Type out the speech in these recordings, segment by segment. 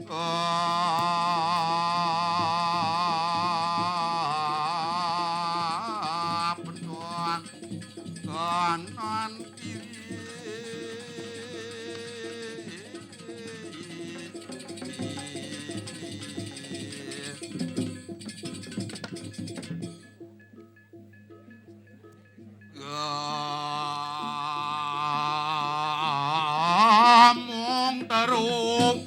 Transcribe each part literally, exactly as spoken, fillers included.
Kapentuang kanan kiri. Gamung terung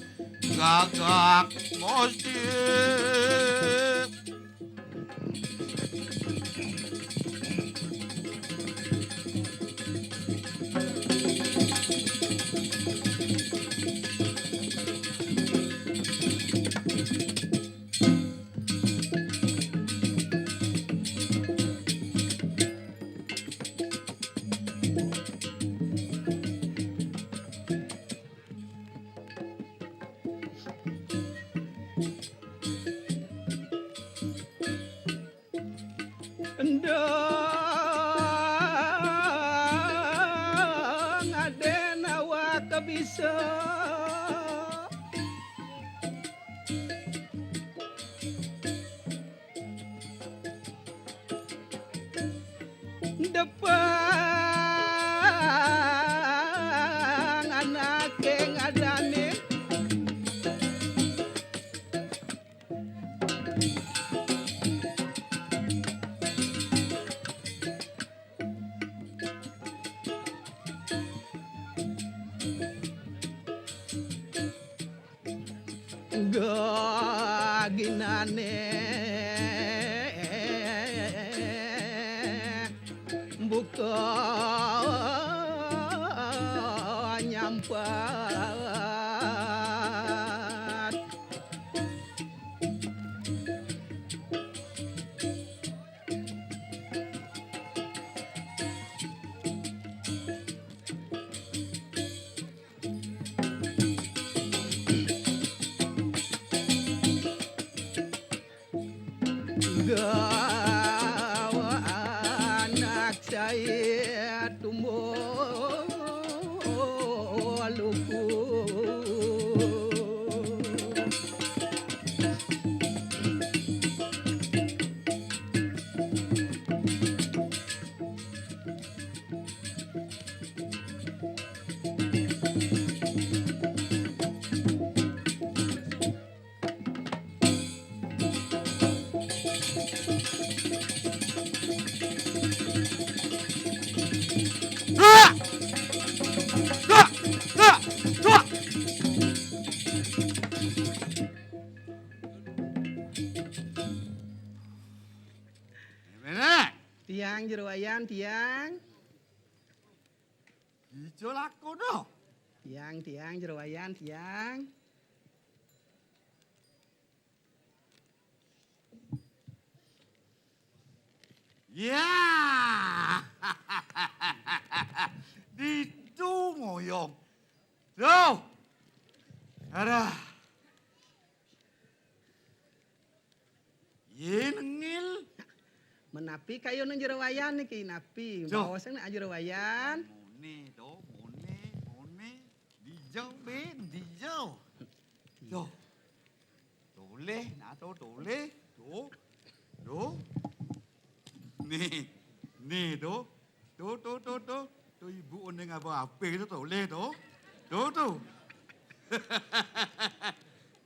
gagak mesti. Endang aden awak bisa. Depang anake ngadane. Gaginane buka nyampat. Gawa anak saya tumbuh lugu. Tiang Jero Wayan, tiang. Ijo laku no. Tiang, tiang, Jero Wayan, tiang. Ya. Ditu ngoyong. Duh. Arah. Ye nengil. Menapi kayun Jero Wayan niki, napi? Duh. Baos nang Jero Wayan. Mone to, mone, mone. Dijo be, dijo. Tuh. Toleh, nah to, toleh. Tuh. Tuh. Nih. Nih, tuh. Tuh, tuh, tuh, tuh. Tuh ibu uning apa-apa itu toleh, tuh. Tuh, tuh.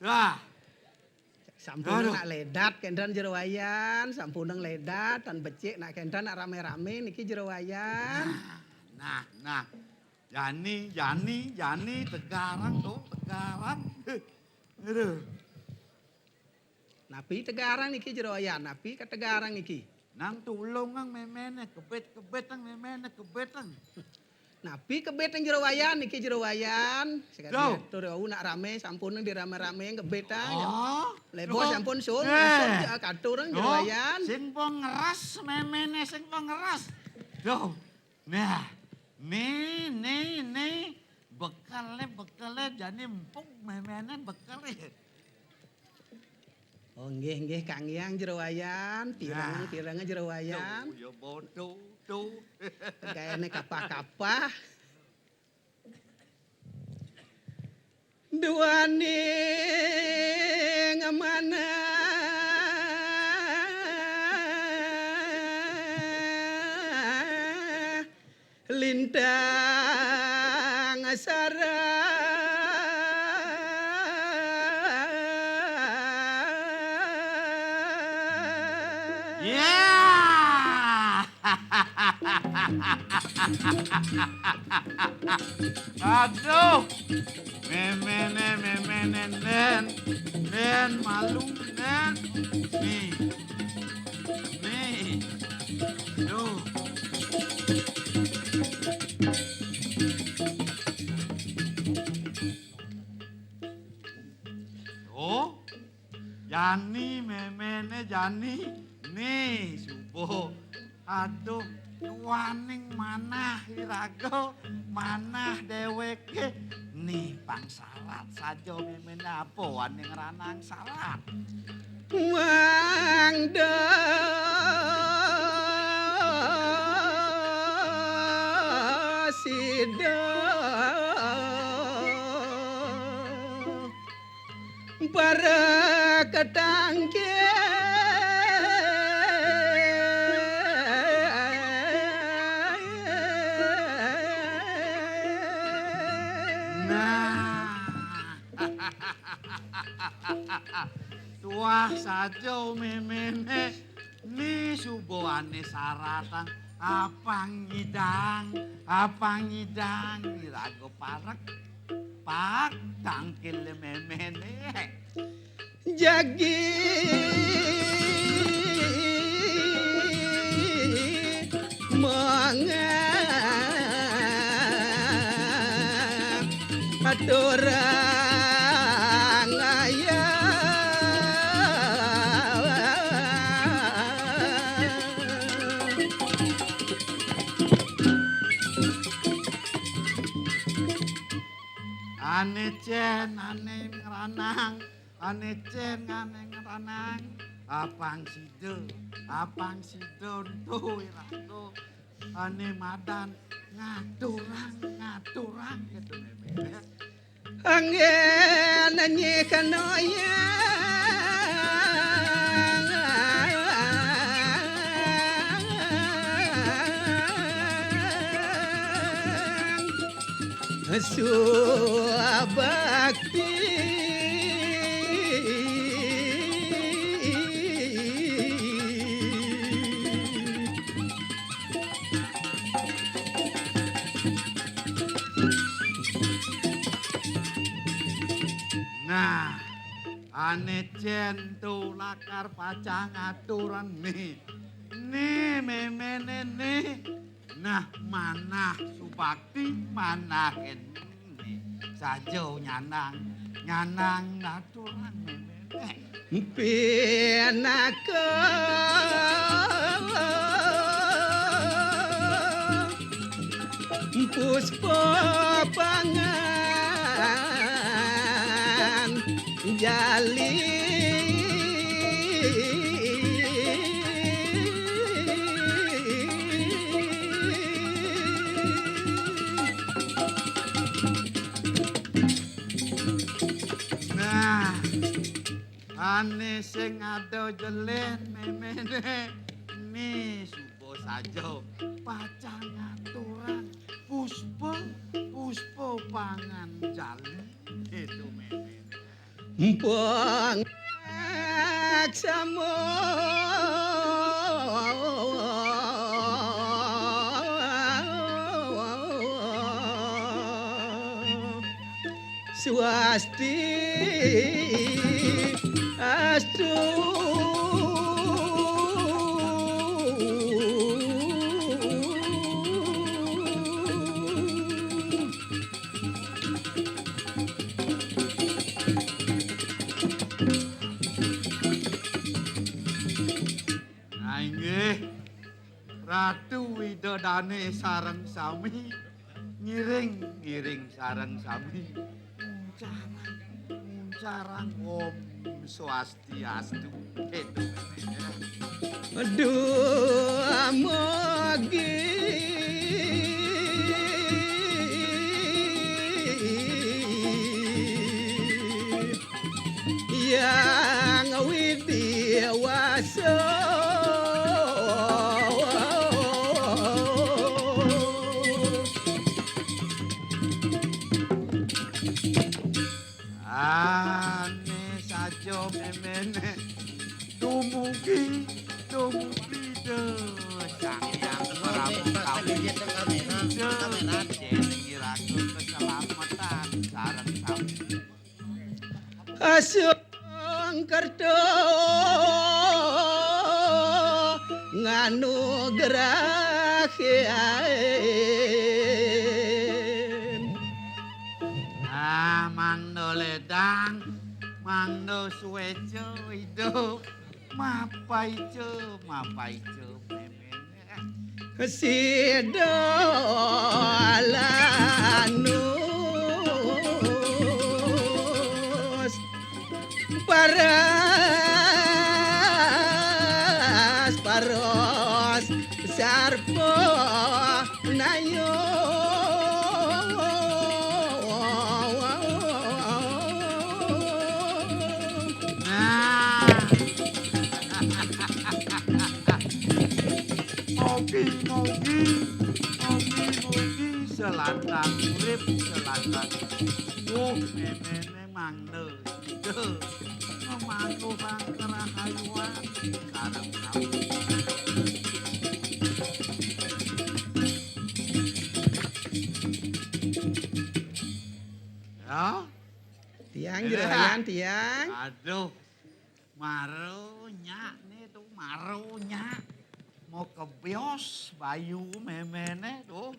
Wah. Sampun nak ledat kendran Jero Wayan, sampun ledat tan becik nak kendran nak rame-rame niki Jero Wayan. Nah, nah, nah. Jani, jani, jani tegarang to, tegarang. Aduh. Napi tegarang niki Jero Wayan, napi kategarang niki? Nang tulung nang memene kebet-kebet nang memene kebet nang. Napi kebet nang Jero Wayan niki Jero Wayan? Sekali atur wau nak rame sampun nang dirame-rame ngebet nang. Oh. Lebo sampun sun, eh, sun ja katur nang Jero Wayan. Sing pengeras memene sing pengeras. Duh. Nah, ne, ne, ne, bekele, bekele, jani empuk, memene bekele. Oh, nggih, nggih, Kang Hyang Jero Wayan, pireng, nah. Pireng Jero Wayan. Tuh, ya bodoh, tuh. Gayane kapah-kapah. Duaning manah lintang sara. Ya. Aduh. Méméné, méméné, Ndén. Ndén, malu, Ndén. Nih. Nih. Duh. Oh, jani méméné jani. Nih, suba. Aduh, duaning manah iraga, manah déwéké. Nih, pang sarat saja méméné apa waning ranang sarat. Mangda sida para ketangkil. Nah. Tuah saja méméné. Ni suba ané saratan apang nyidang, apang nyidang iraga parek, pak tangkil méméné. Jagi mangga aturang ayah. Ané cén, ané ngranang, ané cén, ané ngranang, apang sida, apang sida ento iraga. Ané madan ngaturang, ngaturang kéto méméné. Anggén nyikana yang subakti. Nah, ané cén to lakar pacang aturan né. Né méméné né. Nah, manah subakti, manah éné. Saja nyanang, nyanang aturan méméné. Pinaka puspa pangan jali. Nah, ané sing ada jelén méméné, né suba saja pacang ngaturang puspa, puspa pangan jali. Itu méméné. Pangak sama swasti astu. Nah, inggih, Ratu Ida Dane sareng sami, ngiring, ngiring sareng sami. Muncarang, muncarang, Om Swastiastu. Itu memangnya. Aduh, amogi. Ane saja memene. Dumugi, dumugi, duh, Sang Hyang Prabu Kawin. Duh, jeneng iraga keselamatan sareng sami. Asung kerta nganugrahaken. Ah, mangda ledang, mangda sueca idup, mapaica, mapaica, memene. Sida lanus paras, paras sarpa nayo. Nah. Mogi, mogi, mogi, mogi, selantang urip, selantang. Wah, memene mangda. Duh, ngemangku bangkerah ayuan. Sareng sami. Ya. Tiang, ya. Jero Wayan, tiang. Aduh. Maro nyak ne to, maro nyak. Mau kebios bayu memene to.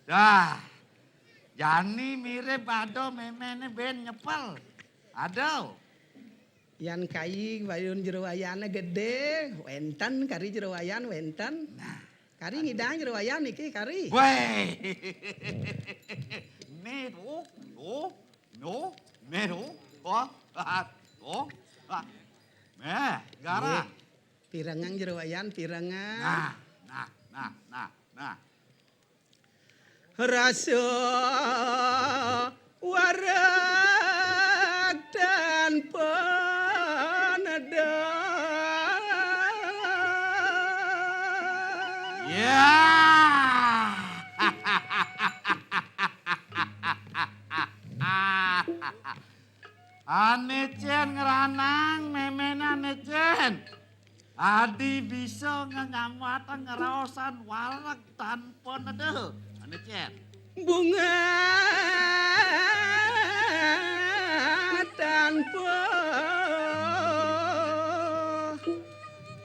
Dah. Jani mirip ado memene ben nyepel. Ado. Yan kai bayun jero Wayane gede, wenten kari jero Wayan, wenten. Nah. Kari ngidang jero Wayan niki, kari. Weh. Ne to, to. No, meru, oh, ah, oh, ah. Meh, gara. Nggih. Pirengang jero Wayan, pirengang. Nah, nah, nah, nah, nah. Rasa wareg tanpa neda. Ya. Ane Cen ngranang, memene Ane Cen. Adi bisa ngengamatan ngeraosan wareg tanpa neda, Ane Cen. Bunga tanpa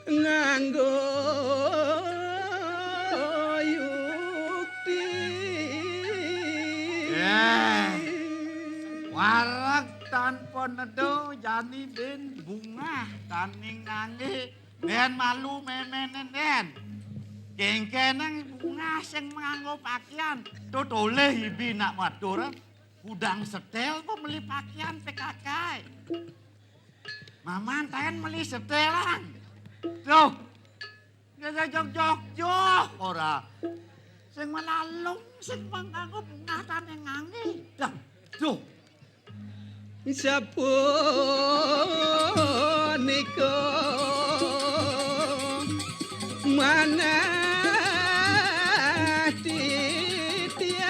nganggo yukti. Eh, wareg tanpa neda jani ben bungah taning ngangge. Den malu memene den. Kengkeneng bungah sing nganggo pakaian. Tutulih ibi nak matur. Kudang setel kok meli pakaian P K K. Maman taen meli setelan. Tuh. Jajak jok jok ora. Sing malalung sing mangkanggo bungah tane ngangge. Dah, tuh. Sapunika manah titiang.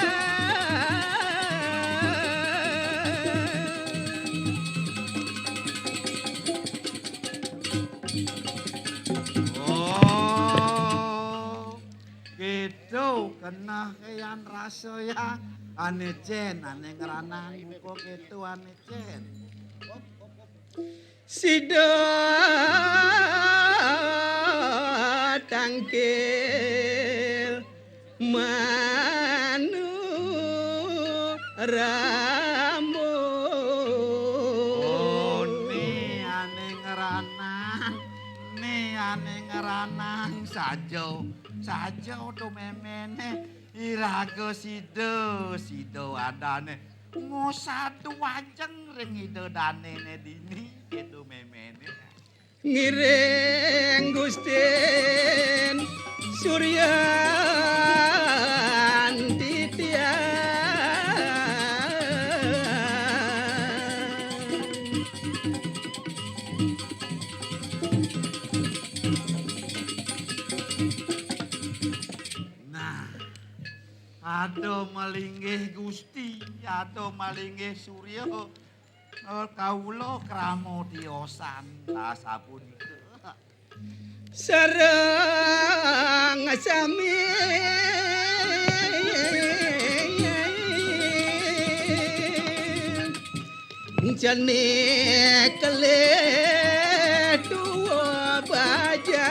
Oh, gitu keneh yan rasa ya. Ane Cen, ane ngranang buka gitu, ane Cen. Sida tangkil manu rambut. Oh, ni ane ngranang, ni ane ngranang saja, saja to memene iraga sida, sida adane ngosadu ajeng ring Ida danene dini, gitu memene. Ngiring Gustin Suryan titiang. Nah, Ada malinggih Gusti, ada malinggih Surya. Eh, kawula krama tiosan. Lah sapunika. Sareng sami jani kelih tuwa bajang.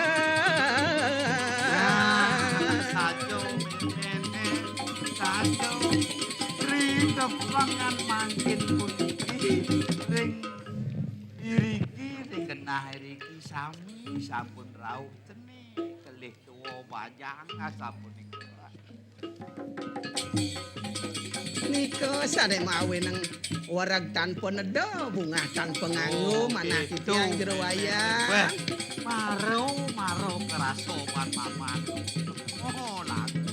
Nah, saja méméné, saja. Ri tepangan mangkin puniki, ring iriki, ring genah iriki sami sampun rauh cenik kelih tuwa bajang asapunika. Nika sané mawinan wereg tanpa neda, bungah tanpa nganggo, oh, manah itu, titiang jero wayah. Wéh, maro, maro kerasa obat maman. Oh, lagu.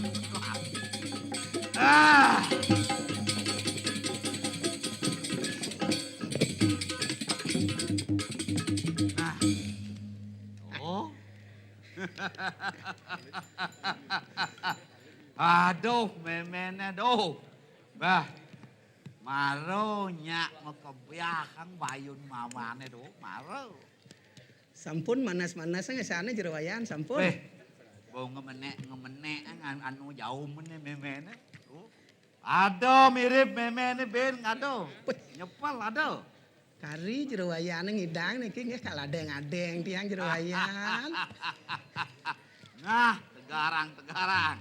Ah. Nah. Oh. Aduh, méméné, duh. Bah, maro nyak makebyahang bayun mamané, duh, maro. Sampun manas-manas ngesané jero wayahan, sampun. Wéh, bau ngemenek-ngemenek, an-, anu jauh mené méméné. Duh. Ada mirip méméné bén, ada. Wéh. Nyepel, ada. Kari jero wayahan ngidang niki nggih kaladeng-adeng tiang jero wayahan. Nah, tegarang, tegarang.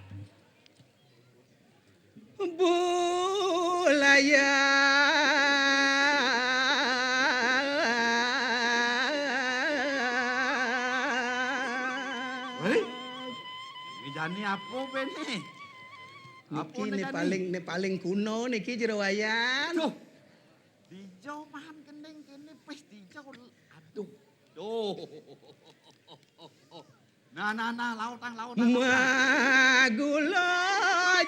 Bulayan. Hei, ini jani apa bén nih? Apa niki nih né jani? Paling, né paling kuno niki jero wayahan. Duh. Dija mahan kending kéné pis dija. Aduh. Duh. Nah, nah, nah, lautang, lautang, lautang. Magula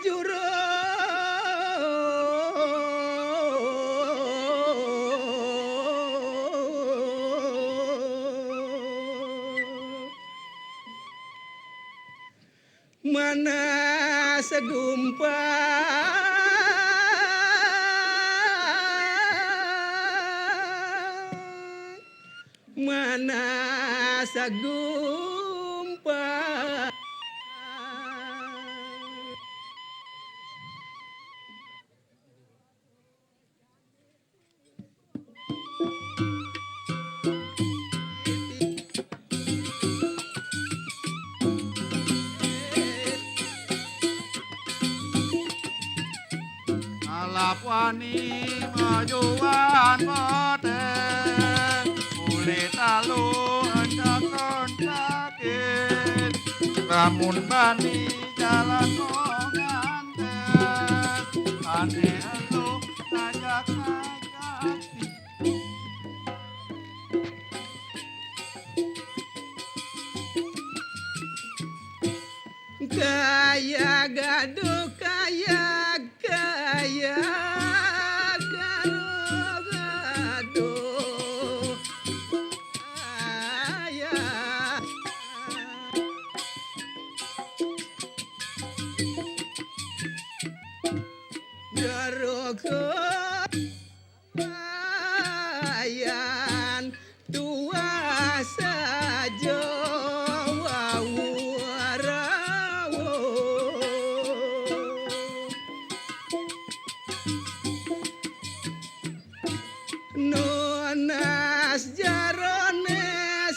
juru. Mana segumpal, mana segumpal. Alapwani majuan mate, uli talu encakon-cakin, lamun bani jalan mongan. Ane elu ngajak-ngajak. Kaya gaduh, kaya, kaya gaduh, gaduh. Kaya. Jero kayan tuah saja wau rawuh. Nunas jerone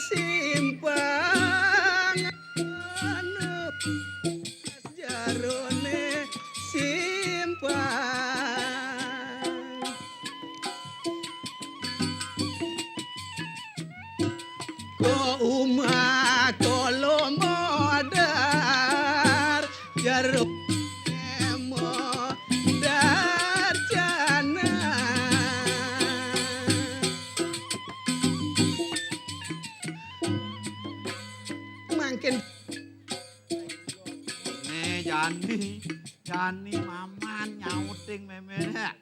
simpang, nunas jerone simpang. Ko uma kolo modar, jero modar jana. Mangkin. Né jani, jani maman nyauting méméné.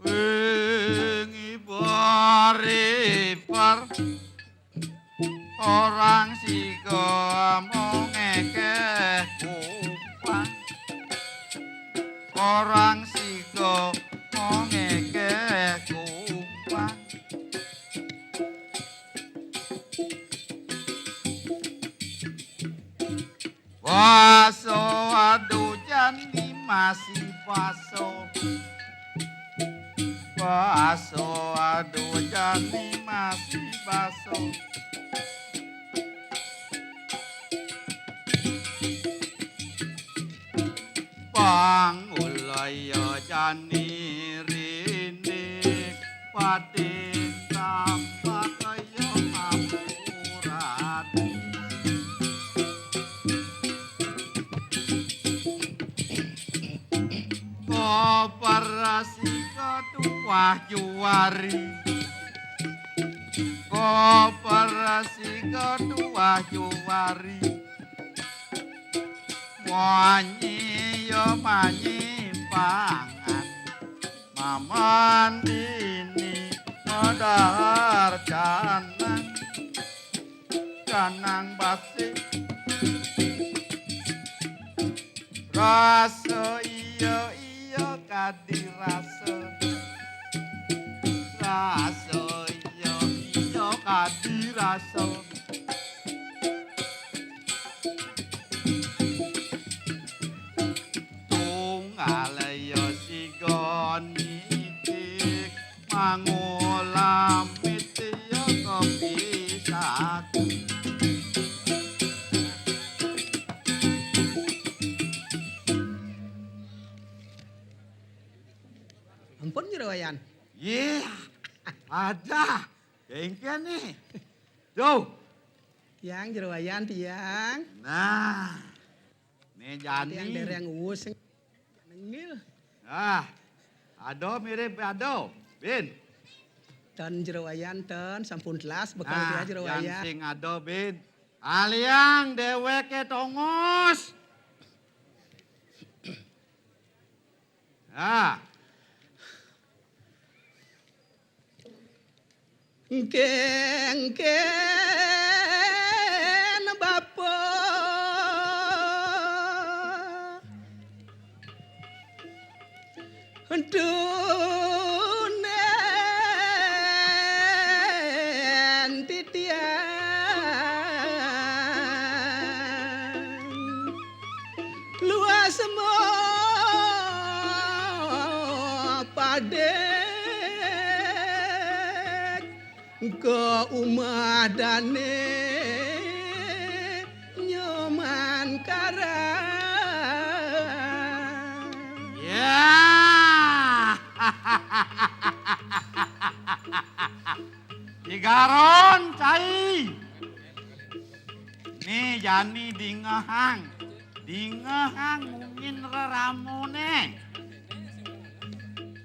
Wing Orang siga mung ngekeh kumpang. Orang siga mung ngekeh kumpang. Baso aduh jani masih baso. Baso aduh jani masih baso. Pangulaya jani rindik padin tampak kaya mapuran. Koperasi ketuah juari. Koperasi ketuah juari. Manyi ya manyi pangan. Mamandini madahar canang. Canang basi. Rasa iya iya kadi rasa. Rasa iya iya kadi rasa. Tunggal ya sigon nyitik mangulam mitya kepisah. Ampun, Jero Wayan. Iya, ada. Kengken nih. Tuh. Tiang Jero Wayan, tiang. Nah, nih Jani. Tiang dereng uwus nengil. Ah, ado mirip ado, Bin. Ten Jero Wayan, ten sampun telas bekal nah, dia Jero Wayan. Sing ado, Bin. Aliang deweke tongos. Ah. Engke-engken bapa entunen titiang luas mo padek ke umah dane nyoman karang. Ya. Digaron cai. Nih Jani dingehang. Dingehang mungkin reramone.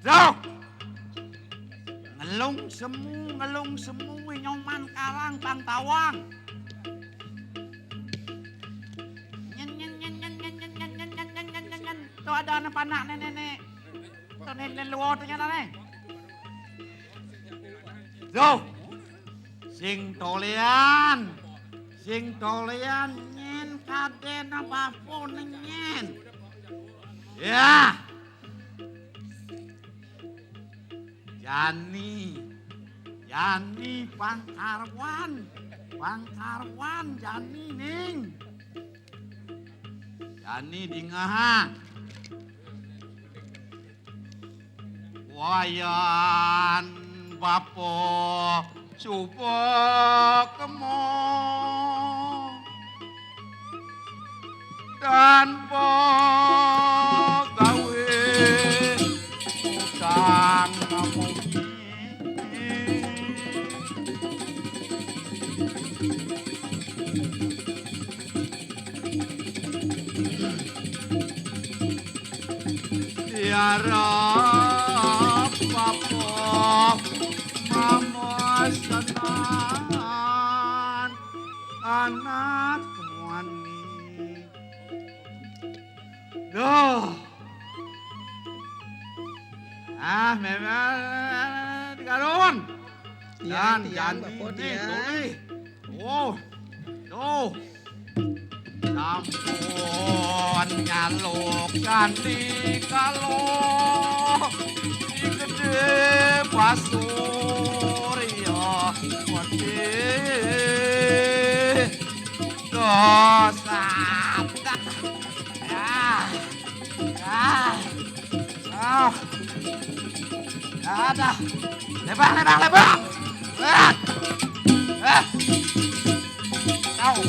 Duh. Ngelung semu, ngelung semu, nyoman karang pang tawang. Nyen, nyen, nyen. Tuh ada anak panak nenek-nenek. Tuh nenek luar tuh nyana nih. Duh. Sing tolean. Sing tolean nyen kadena bapone nyen. Ya. Jani. Jani pangkarwan. Pangkarwan jani ning. Jani dingehang. Wayan bapa suba kemo tanpa gawe utang mamuji. Tiarap apa mamasenan anak muani. Duh. Ah, memang dikarun. Yan, yan, Bapak ini, Dian. Tuh, nih. Oh, tuh. Sampun nyaluk candi kalo di gedé pasurya gedé. Dosa. Ya. Ah. Ah. Ada. Lebak, lebak, lebak. Ah. Ah. Kau.